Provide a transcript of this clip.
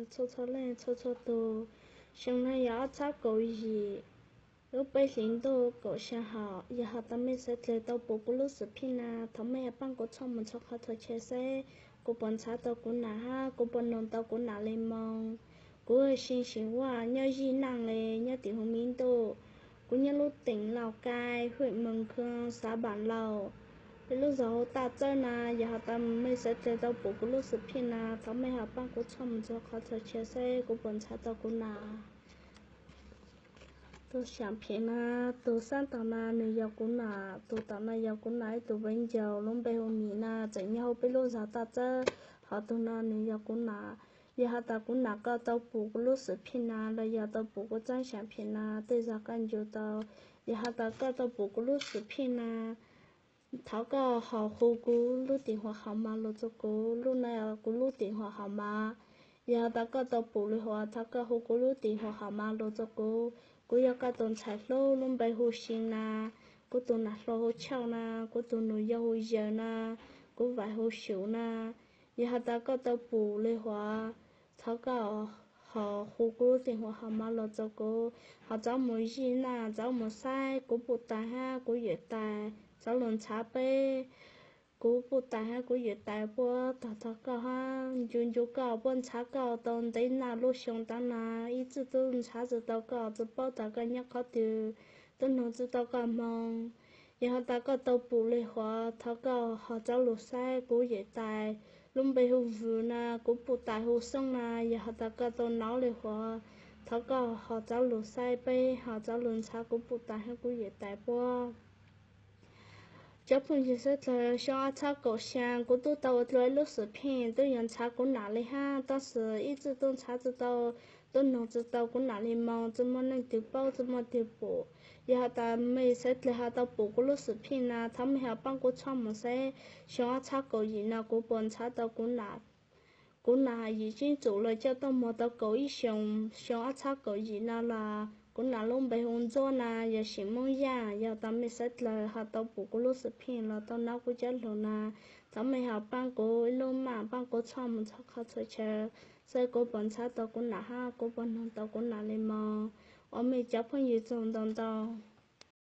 txhua txhua leej txhua txhua tus. Xyoo no yog ob txhiab kaum yim, lub peb hlis ntuj kaum xya hom. Yog has tas mej xaiv dleg tau pum kuv lub xwm phij na, thov mej ho paab kuv txhua mus txhua qhov txhua chaw saib kuv puas ntshav tau kuv nam hab kuv puas noog tau kuv nam le moog. Kuv ua si sim vaj nyob zij naaj le nyob tim huv miv ntuj. Kuv nyob lub teem Lauj Kaim, hwm Moos Khoo, xav Npaam Lauj, peb lub zog hauv Taj Txawb na. Yog has tas mej xaiv dleg tau pum kuv lub xwm phij na, thov mej ho paab kuv txhua mus txhua qhov txhua chaw saib kuv puas ntshav tau kuv nam. Tus xyaam phim na, tus xaab tom na nwg yog kuv nam, tus tom na yog kuv nam ib tug viv ncaus lub npe hu Mim na, tseem nyob hauv peb lub zog Taj Txawb, hos tug no nwg yog kuv nam. Yog has tas kuv nam koj tau pum kuv lub xwm phij na los yog tau pum kuv txaab xyaam phim na, tej zag koj ncu tau. Yog has tas koj tau pum kuv lub xwm phij na, thov koj ho hu kuv lub tim huam hom mas lug rua kuv, lub na kuv lub tim huam hom mas. Yog has tas koj tau pum le hov, thov koj hu kuv lub tim huam hom mas lug rua kuv. Kuv yog koj tus ntxhais hlub lub npe hu Si na, kuv tus nam hluas hu Chauj na, kuv tus nus yau hu Yawg na, kuv vaim hu Sum na. Yog has tas koj tau pum le hov, thov koj ho hu kuv lub tim huam hom mas lug rua kuv, ho txhob mus zij naaj, txhob mus saib kuv puj tais hab kuv yawm tais, txhob lug ntshav peb. Kuv puj tais hab kuv yawm tais puab tog tog koj hab ncu ncu koj, puab ntshav koj tau ntev naj lub xyoo taab na, ib txwj tub ntshav tsi tau koj, tsi paub tas koj nyob qhov twg, tub noog tsi tau koj moog. Yog has tas koj tau pum le hov, thov koj ho txhob lug saib kuv yawm tais lub npe hu Vws na, kuv puj tais hu Xoob na. Yog has tas koj tau nov le hov, thov koj ho txhob lug saib peb, ho txhob lug ntshav kuv puj tais hab kuv yawm tais puab. Cov phooj ywg sawv dlawg, xyoo ob txhiab kaum xya kuv tub tau ua dlua ib lub xwm phij, tub yuav ntshav kuv nam le hab, tab sis ib txwj tub ntshav tsi tau, tub noog tsi tau kuv nam le moog, tsi muaj leej twg paub tsi muaj leej twg pum. Yog has tas mej sawv dlawg ho tau pum kuv lub xwm phij na, thov mej ho paab kuv txhob mus saib xyoo ob txhiab kaum yim no kuv puas ntshav tau kuv nam. Kuv nam yim tsib tsum los coj tuaj muag tau kaum ib xyoos, xyoo ob txhiab kaum yim no los kuv nam lub npe hu Ntxuab na, yog Sim Moob Yaj. Yog tas mej sawv dlawg ho tau pum kuv lub xwm phij los tau nov kuv cov lug na, thov mej ho paab kuv ib lub maj, paab kuv txhob mus txhua qhov txhua chaw, saib kuv puas ntshav tau kuv nam hab kuv puas noog tau kuv nam le moog. Ua mej cov phooj ywg txug ntau ntau.